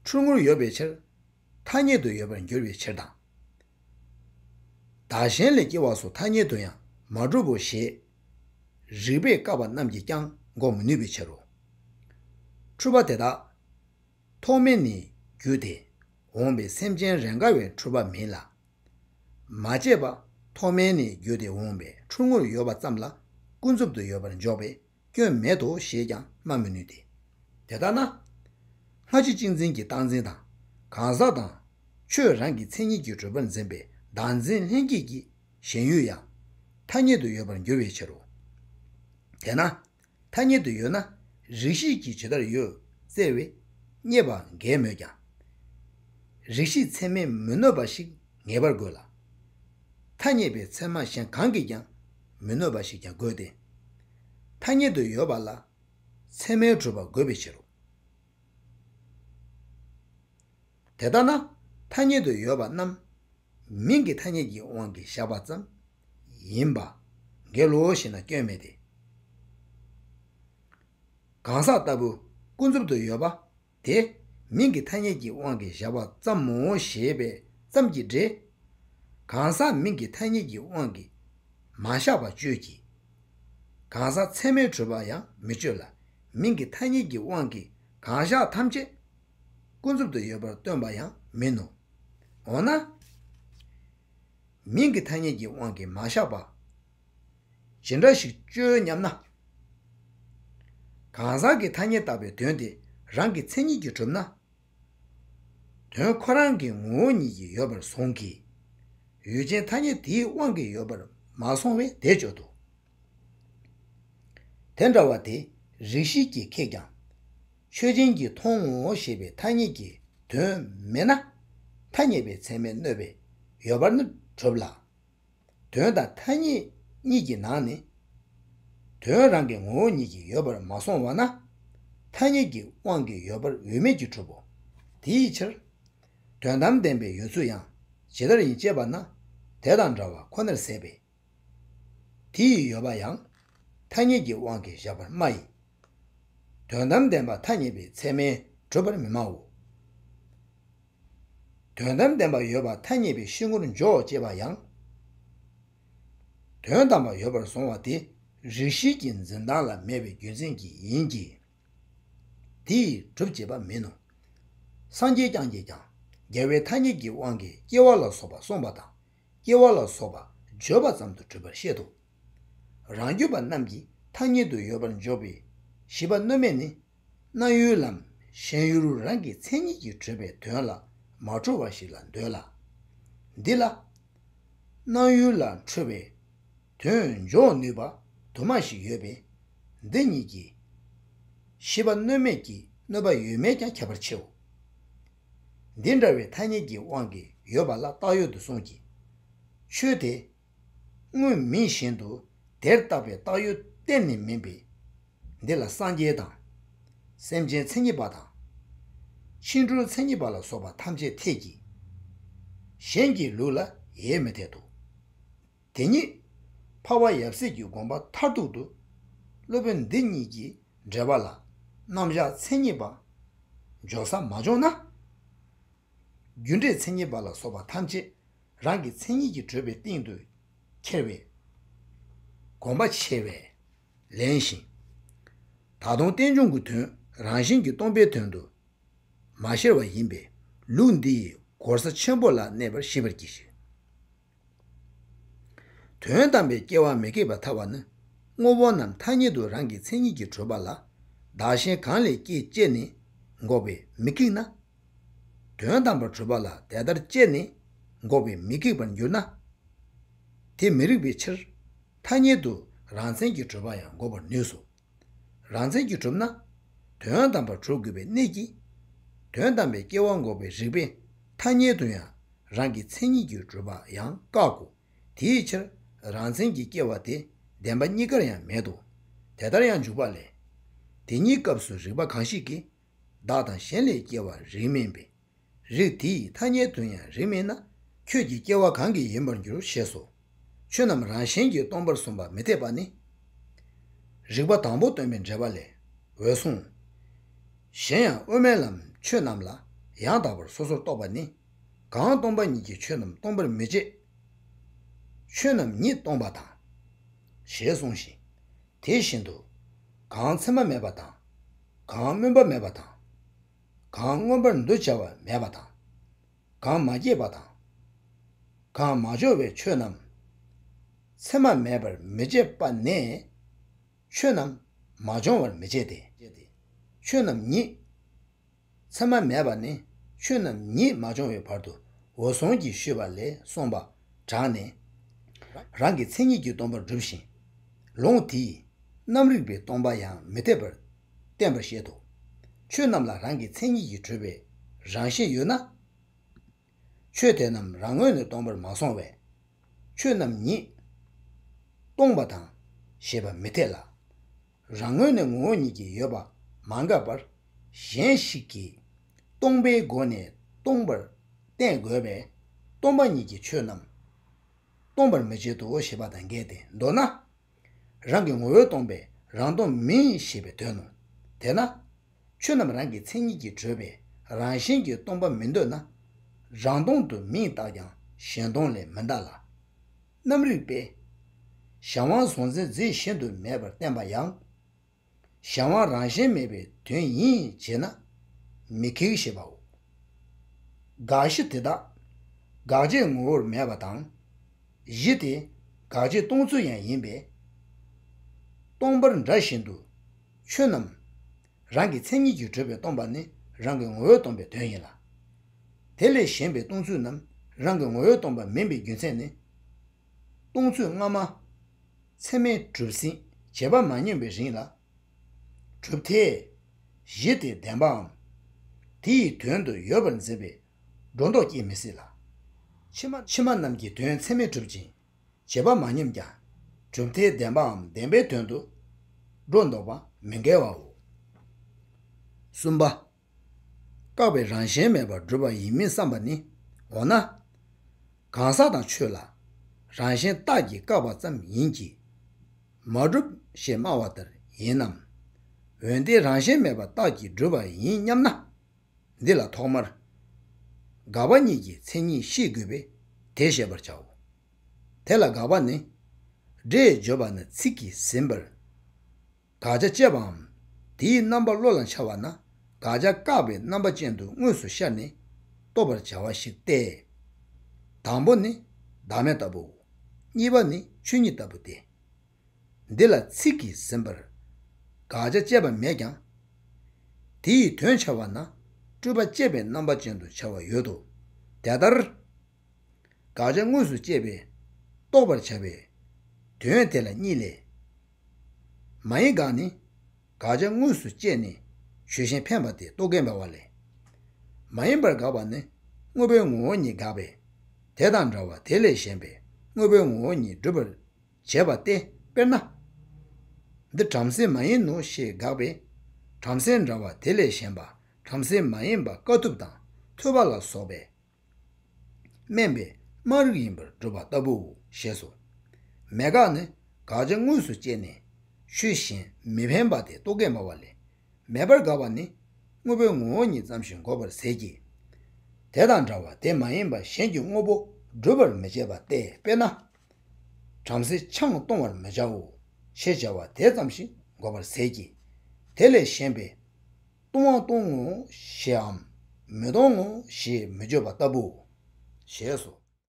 འཁྲུལ་ངོར་ཡོད་པའི་ཕྱིར། ཐ་སྙད་དུ་ཡོད་པར་འགྱུར་བའི་ཕྱིར་དང་། བདག་གཞན་ལས་སྐྱེ་བ་སོགས་ཐ་སྙད་དུ་ཡང་མ་གྲུབ་བོ་ཞེས་རིགས་པས་བཀག་པ་རྣམས་ཀྱིས་ཀྱང་འགོག་མི་ནུས་པའི་ཕྱིར་རོ། འཁྲུལ་པ་དེ་དག་ཐོག་མེད་ནས་བརྒྱུད་དེ་འོངས་པའི་སེམས་ཅན་རེས་འགའ་བའི་འཁྲུལ་པ་མིན་ལ། མ་དཔྱད་པ་ཐོག་མེད་ནས་བརྒྱུད་དེ་འོངས་པའི་འཁྲུལ་ངོར་ཡོད་པ་ཙམ་ལ་ཀུན་རྫོབ་ཏུ་ཡོད་པར་འཇོག་པས་སྐྱོན་མེད་དོ་ཞེས་ཀྱང་སྨྲ་མི་ནུས་ཏེ། དེ་ལྟར་ན། སྔ་ཕྱི་གཅིག་འཛིན་གྱི་རྟག་འཛིན་དང་གང་ཟག་དང་ཆོས་རང་གི་མཚན་ཉིད་ཀྱིས་གྲུབ་པར་འཛིན་པའི་བདག་འཛིན་ལྷན་སྐྱེས་ཀྱི་ཞེན་ཡུལ་ཡང་ཐ་སྙད་དུ་ཡོད་པར་འགྱུར་བའི་ཕྱིར་རོ། དེས་ན། ཐ་སྙད་དུ་ཡོད་ན་རིགས་ཤེས་ཀྱིས་ཇི་ལྟར་ཡོད་བཙལ་བས་རྙེད་པ་འགལ་མོད་ཀྱང་། རིགས་ཤེས་ཚད་མས་མི་གནོད་པ་ཞིག་ངེས་པར་དགོས་ལ། ཐ་སྙད་པའི་ཚད་མ་གཞན་གང་གིས་ཀྱང་མི་གནོད་པ་ཞིག་ཀྱང་དགོས་ཏེ། ཐ་སྙད་དུ་ཡོད་པ་ལ་ཚད་མས་གྲུབ་པ་དགོས་པའི་ཕྱིར་རོ། དེ་ལྟ་ན་ཐ་སྙད་དུ་ཡོད་པ་རྣམས་མིང་གི་ཐ་སྙད་ཀྱི་དབང་གིས་བཞག་པ་ཙམ་ཡིན་པ་འགལ་ལོ་ཞེ་ན་སྐྱོན་མེད་དེ། གང་ཟག་ལྟ་བུ་ཀུན་རྫོབ་ཏུ་ཡོད་པ་དེ་མིང་གི་ཐ་སྙད་ཀྱི་དབང་གིས་བཞག་པ་ཙམ་མོ་ཞེས་པའི་ཙམ་གྱི་སྒྲས། གང་ཟག་མིང་གི་ཐ་སྙད་ཀྱི་དབང་གིས་མ་བཞག་པ་གཅོད་ཀྱི། གང་ཟག་ཚད་མས་གྲུབ་པ་ཡང་མི་གཅོད་ལ། མིང་གི་ཐ་སྙད་ཀྱི་དབང་གིས་གང་བཞག་ཐམས་ཅད་ཀུན་རྫོབ་ཏུ་ཡོད་པར་སྟོན་པ་ཡང་མིན་ནོ། འོ་ན། མིང་གི་ཐ་སྙད་ཀྱི་དབང་གིས་མ་བཞག་པ། ཇི་འདྲ་ཞིག་གཅོད་སྙམ་ན། གང་ཟག་གི་ཐ་སྙད་བཏགས་པའི་དོན་དེ་རང་གི་མཚན་ཉིད་ཀྱིས་གྲུབ་ན། དོན་ཁོ་རང་གི་ངོ་བོ་ཉིད་ཀྱིས་ཡོད་པར་གསུངས་ཀྱི། ཡུལ་ཅན་ཐ་སྙད་དེའི་དབང་གིས་ཡོད་པར་མ་སོང་བས་དེ་གཅོད་དོ། དེ་འདྲ་བ་དེ་རིགས་ཤེས་ཀྱིས་ཁེགས་ཀྱང་། ཆོས་ཅན་གྱིས་མཐོང་ངོ་ཞེས་པའི་ཐ་སྙད་ཀྱི་དོན་མེད་ན། ཐ་སྙད་པའི་ཚད་མས་གནོད་པའི་ཡོད་པར་ནི་གྲུབ་ལ། དོན་དང་ཐ་སྙད་གཉིས་ཀྱི་ནང་ནས། དོན་རང་གི་ངོ་བོ་ཉིད་ཀྱིས་ཡོད་པར་མ་སོང་བ་ན། ཐ་སྙད་ཀྱི་དབང་གིས་ཡོད་པར་འོས་མེད་ཀྱི་གྲུབ་བོ། དེའི་ཕྱིར། དོན་དམ་བདེན་པའི་ཡོད་ཚུལ་ཡང་ཇི་ལྟར་ཡིན་དཔྱད་པ་ན་དེ་དང་འདྲ་བ་ཁོ་ནར་ཟད་པས། དེ་ཡི་ཡོད་པ་ཡང་ཐ་སྙད་ཀྱི་དབང་གིས་བཞག་པར་སྨྲ་ཡི། དོན་དམ་བདེན་པ་ཐ་སྙད་པའི་ཚད་མས་གྲུབ་པར་མི་སྨྲའོ། དོན་དམ་བདེན་པ་ཡོད་པ་ཐ་སྙད་པའི་ཤེས་ངོར་འཇོག་ཅེས་པ་ཡང་། དོན་དམ་པ་ཡོད་པར་བཟུང་བ་དེ་རིགས་ཤེས་ཀྱི་འཛིན་སྟངས་ལ་མེད་པའི་རྒྱུ་མཚན་གྱིས་ཡིན་གྱི། དེ་ཡིས་གྲུབ་ཅེས་པ་མིན་ནོ། སངས་རྒྱས་བསྐྱངས་ཀྱིས་ཀྱང་རྒྱལ་བའི་ཐ་སྙད་ཀྱི་དབང་གིས་སྐྱེ་བ་ལ་སོགས་པ་གསུངས་པ་དང་། སྐྱེ་བ་ལ་སོགས་པ་བརྗོད་པ་ཙམ་དུ་གྲུབ་པར་བཤད་དོ། རང་རྒྱུད་པ་རྣམས་ཀྱིས་ཐ་སྙད་དུ་ཡོད་པར་འཇོག་པའི་བྱིས་པ་གནོད་མེད་ནི། སྣང་ཡུལ་ལམ་ཞེན་ཡུལ་རང་གི་མཚན་ཉིད་ཀྱིས་གྲུབ་པའི་དོན་ལ་མ་འཁྲུལ་བ་ཞིག་ལ་འདོད་ལ། འདི་ལ། སྣང་ཡུལ་ལ་འཁྲུལ་བའི་དོན་འཇོག་ནུས་པ་དུ་མ་ཞིག་ཡོད་པས། འདི་ཉིད་ཀྱིས་བྱིས་པ་གནོད་མེད་ཀྱི་གནོད་པ་ཡོད་མེད་ཀྱང་ཁྱད་པར་ཆེའོ། འདི་འདྲ་བའི་ཐ་སྙད་ཀྱི་དབང་གིས་ཡོད་པ་ལ་བཏགས་ཡོད་དུ་གསུངས་ཀྱི། ཆོས་དེ། དངོས་མིན་བཞིན་དུ་དེར་བཏགས་པའི་བཏགས་ཡོད་གཏན་ནས་མིན་པས། འདི་ལ་སངས་རྒྱས་དང་། སེམས་ཅན་མཚན་ཉིད་པ་དང་། འཆིང་གྲོལ་མཚན་ཉིད་པ་ལ་སོགས་པ་ཐམས་ཅད་འཐད་ཀྱི། གཞན་གྱི་ལུགས་ལ་ཡེ་མི་འཐད་དོ། དེ་ཉིད་འཕགས་པ་ཡབ་སྲས་ཀྱི་དགོངས་པ་མཐར་ཐུག་ཏུ་སློབ་དཔོན་འདི་ཉིད་ཀྱི་འགྲེལ་པ་ལ་རྣམ་གཞག་མཚན་ཉིད་པ་འཇོག་ས་མ་བྱུང་ན། རྒྱུ་འབྲས་མཚན་ཉིད་པ་ལ་སོགས་པ་ཐམས་ཅད་རང་གི་མཚན་ཉིད་ཀྱིས་གྲུབ་པའི་སྟེང་དུ་ཁྱེར་བའི་གོམས་པ་ཆེ་བས་ལེན་ཞིང་། ད་དུང་རྟེན་འབྱུང་གི་དོན་རང་བཞིན་གྱིས་སྟོང་པའི་དོན་དུ་མ་ཤར་བ་ཡིན་པས། ལུགས་འདི་ཡི་གོ་ས་ཆེན་པོ་ལ་གནས་པར་ཤེས་པར་གྱིས་ཤིག། དོན་དམ་པའི་སྐྱེ་བ་མི་ཁེགས་པར་ཐལ་བ་ནི། དངོས་པོ་རྣམས་ཐ་སྙད་དུ་རང་གི་མཚན་ཉིད་ཀྱིས་གྲུབ་པ་ལ་བདག་གཞན་གང་ལས་སྐྱེ་དཔྱད་ནས་འགོག་པས་མི་ཁེགས་ན། དོན་དམ་པར་གྲུབ་པ་ལ་དེ་ལྟར་དཔྱད་ནས་འགོག་པས་མི་ཁེགས་པར་འགྱུར་ན། དེ་མི་རིགས་པའི་ཕྱིར། ཐ་སྙད་དུ་རང་མཚན་གྱིས་གྲུབ་པ་ཡང་འགོག་པར་ནུས་སོ། རང་མཚན་གྱིས་གྲུབ་ན། དོན་དམ་པར་གྲུབ་དགོས་པའི་གནད་ཀྱིས། དོན་དམ་པའི་སྐྱེ་བ་འགོག་པའི་རིགས་པས་ཐ་སྙད་དུ་ཡང་རང་གི་མཚན་ཉིད་ཀྱིས་གྲུབ་པ་ཡང་བཀག་གོ། དེའི་ཕྱིར་རང་མཚན་གྱི་སྐྱེ་བ་དེ་བདེན་པ་གཉིས་ཀར་ཡང་མེད་དོ། དེ་ལྟར་ཡང་འཇུག་པ་ལས། དེ་གཉིས་སྐབས་སུ་རིགས་པ་གང་ཞིག་གིས་བདག་དང་གཞན་ལས་སྐྱེ་བ་རིགས་མིན་པས། རིགས་དེ་ཡི་ཐ་སྙད་དུ་ཡང་རིགས་མིན་ན། ཁྱོད་ཀྱི་སྐྱེ་བ་གང་གིས་ཡིན་པར་འགྱུར་ཞེས་སོ། ཆོས་རྣམས་རང་བཞིན་གྱིས་སྟོང་པར་གསུངས་པ་མི་འཐད་པ་ནི། རིགས་པ་དང་པོ་སྟོན་པའི་འགྲེལ་པ་ལས། འོད་སྲུང་། གཞན་ཡང་དབུ་མའི་ལམ་ཆོས་རྣམས་ལ་ཡང་དག་པར་སོ་སོར་རྟོག་པ་ནི། གང་སྟོང་པ་ཉིད་ཀྱིས་ཆོས་རྣམས་སྟོང་པར་མི་བྱེད། ཆོས་རྣམས་ཉིད་སྟོང་པ་དང་། ཞེས་གསུངས་ཤིང་། དེ་བཞིན་དུ། གང་མཚན་མ་མེད་པ་དང་། གང་སྨོན་པ་མེད་པ་དང་། གང་མངོན་པར་འདུ་བྱ་བ་མེད་པ་དང་། གང་མ་སྐྱེས་པ་དང་། གང་མ་བྱུང་བའི་ཆོས་རྣམས། མཚན་མ་མེད་པར་མི་བྱེད་པ་ནས། ཆོས་རྣམས་མ་བྱུང་བར་མི་བྱེད་དེ། ཆོས་རྣམས་ཉིད། མཚན་མ་མེད་པ་ནས་ཆོས་རྣམས་ཉིད་མ་བྱུང་བའི་བར་དུ་འོད་སྲུང་གིས་ཞུས་པ་ལས་གསུངས་པ་དྲངས་ནས། རང་གི་མཚན་ཉིད་ཀྱིས་སྟོང་པར་སྒྲུབ་ཤིང་། ལུང་དེས་རྣམ་རིག་པའི་སྟོང་པ་ཡང་མི་འཐད་པར་བསྟན་པར་བཤད་དོ། ཆོས་རྣམས་ལ་རང་གི་མཚན་ཉིད་ཀྱིས་གྲུབ་པའི་རང་བཞིན་ཡོད་ན། ཆོས་དེ་རྣམས་རང་ངོས་ནས་སྟོང་པར་མ་སོང་བས། ཆོས་རྣམས་ཉིད་སྟོང་པ་དང་ཞེས་པ་མི་འཐད་ལ། རང་ངོས་ནས་ངོ་བོ་ཉིད་ཀྱིས་ཡོད་པ་མ་འགགས་པར། གཞན་ཞིག་གིས་སྟོང་པའི་སྒོ་ནས་སྟོང་པར་བསྟན་དགོས་པས། སྟོང་པ་ཉིད་ཀྱིས་ཆོས་རྣམས་སྟོང་པར་མི་བྱེད་དོ་ཞེས་པ་དང་འགལ་ཏེ། མདོར་ན། རང་གི་ངོ་བོས་སྟོང་པས་རང་སྟོང་མིན་ཞེས་པའི་དོན་ནོ། དེས་ན། ཆོས་རྣམས་རང་གི་མཚན་ཉིད་ཀྱིས་གྲུབ་པས་རང་བཞིན་གྱིས་སྟོང་པ་མི་འདོད་ན། རང་སྟོང་དུ་མིང་བཏགས་ཀྱང་གཞན་སྟོང་ལས་མི་འདའ་ལ། རྣམ་རིག་པས། གཞན་དབང་གཟུང་འཛིན་རྫས་གཞན་དུ་མེད་པར་བསྟན་པ་ཡང་། གཞན་དབང་རང་བཞིན་མེད་པའི་དོན་ཡིན་ཞེ་ན། མི་ཁེགས་ཞེས་པའོ། དགག་གཞི་དེ་དག་དགག་བྱའི་ངོ་བོར་མེད་པ་དང་། གཞི་དེ་དགག་བྱའི་སྟོང་ཚུལ་ཡང་ཡིན་པས། སྟོང་པར་འདྲ་བཞིན་དུ། ཆོས་རྣམས་རང་གི་མཚན་ཉིད་ཀྱིས་གྲུབ་པས་སྟོང་པ་ནི་རང་གི་ངོ་བོས་སྟོང་པའི་དོན་ཡིན་ལ། དེ་ལས་གཞན་པའི་སྟོང་ཚུལ་རྣམས་རང་གི་ངོ་བོས་སྟོང་པ་མིན་པའི་རྒྱུ་མཚན་ནི། སྟོང་ཚུལ་སྔ་མ། ཚད་མས་གྲུབ་ཟིན་བྱེད་པ་མ་ཉམས་པའི་རིང་ལ། གྲུབ་མཐའི་གཞི་དེ་བདེན་པའམ། དེ་ཡི་དོན་དུ་ཡོད་པར་འཛིན་པའི་སྒྲོ་འདོགས་སྐྱེ་མི་སྲིད་ལ། ཕྱི་མ་ཕྱི་མ་རྣམས་ཀྱི་དོན་ཚད་མས་གྲུབ་ཅིང་བྱེད་པ་མ་ཉམས་ཀྱང་། གྲུབ་མཐའི་བདེན་པའམ་བདེན་པའི་དོན་དུ་སྒྲོ་འདོགས་པ་མི་འགལ་བའོ། གསུམ་པ། བཀག་པའི་རང་བཞིན་མེད་པར་སྒྲུབ་པ་ཡིན་མིན་བསམ་པ་ནི། འོ་ན། གང་ཟག་དང་ཆོས་ལ་རང་བཞིན་རྟགས་ཀྱིས་བཀག་པ་ཙམ་ཡིན་གྱི། མ་གྲུབ་ཞེས་སྨྲ་བ་ལྟར་ཡིན་ནམ། འོན་ཏེ་རང་བཞིན་མེད་པར་རྟགས་ཀྱིས་སྒྲུབ་པ་ཡིན་སྙམ་ན། འདི་ལ་ཐོག་མར། དགག་པ་གཉིས་ཀྱི་མཚན་ཉིད་ཤེས་དགོས་པས་དེ་བཤད་པར་བྱའོ། དེ་ལ་དགག་པ་ནི། སྒྲས་བརྗོད་པ་ནི་ཚིག་གིས་ཟིན་པར། དགག་བྱ་དཔྱད་པའམ། དེའི་རྣམ་པ་བློ་ལ་འཆར་བ་ན་དགག་བྱ་བཀག་པའི་རྣམ་པ་ཅན་དུ་དངོས་སུ་ཤར་ནས་རྟོགས་པར་བྱ་བ་ཞིག་སྟེ། དང་པོ་ནི་བདག་མེད་ལྟ་བུའོ། གཉིས་པ་ནི་ཆོས་ཉིད་ལྟ་བུ་སྟེ། འདི་ལ་ཚིག་གིས་ཟིན་པར། དགག་བྱ་དཔྱད་པ་མེད་ཀྱང་། དེ་ཡི་དོན་འཆར་བ་ན་སྤྲོས་པ་དཔྱད་པའི་རྣམ་པ་ཅན་དུ་འཆར་བ་ཡོད་དོ། དེ་ལྟར། དགག་བྱ་དངོས་སུ་དཔྱད་པས་རྟོགས་པར་བྱ་བའི་དོན་དེ་ལ་གཉིས་ལས། མ་ཡིན་དགག་ནི། དགག་བྱ་དངོས་སུ་དཔྱད་ནས་ཆོས་གཞན་འཕེན་པ་སྟེ་རྟོག་གེ་འབར་བ་ལས། མ་ཡིན་པར་དགག་པ་ནི་དངོས་པོའི་ངོ་བོ་ཉིད་དགག་པས། དེ་དང་འདྲ་བ་དེ་ལས་གཞན་པའི་དངོས་པོའི་ངོ་བོ་ཉིད་སྒྲུབ་པར་བྱེད་པ་སྟེ། དཔེར་ན། འདི་བྲམ་ཟེ་མ་ཡིན་ནོ་ཞེས་དགག་པས། བྲམ་ཟེ་འདྲ་བ་དེ་ལས་གཞན་པ་བྲམ་ཟེ་མ་ཡིན་པ་དཀའ་ཐུབ་དང་ཐོས་པ་ལ་སོགས་པས། དམན་པའི་སྨྲ་རིགས་ཡིན་པར་སྒྲུབ་པ་ལྟ་བུའོ་ཞེས་སོ། མེད་དགག་ནི་དགག་བྱ་དངོས་སུ་དཔྱད་ནས་ཆོས་གཞན་མི་འཕེན་པ་སྟེ་རྟོག་གེ་འབར་བ་ལས། མེད་པར་དགག་པ་ནི་དངོས་པོའི་ངོ་བོ་ཉིད་ཙམ་ཞིག་འགོག་པར་ཟད་ཀྱི། དེ་དང་འདྲ་བ་དེ་མ་ཡིན་པ་གཞན་གྱི་དངོས་པོ་སྒྲུབ་པར་མི་བྱེད་པ་སྟེ། དཔེར་ན། བྲམ་ཟེ་ཆང་བཏུང་བར་མི་བྱའོ། ཞེས་བྱ་བ་དེ་ཙམ་ཞིག་འགོག་པར་ཟད་ཀྱི། དེ་ལས་གཞན་པའི། བཏུང་བ་བཏུང་ངོ་ཞེའམ། མི་བཏུང་ངོ་ཞེས་མི་བརྗོད་པ་ལྟ་བུའོ། ཞེས་སོ།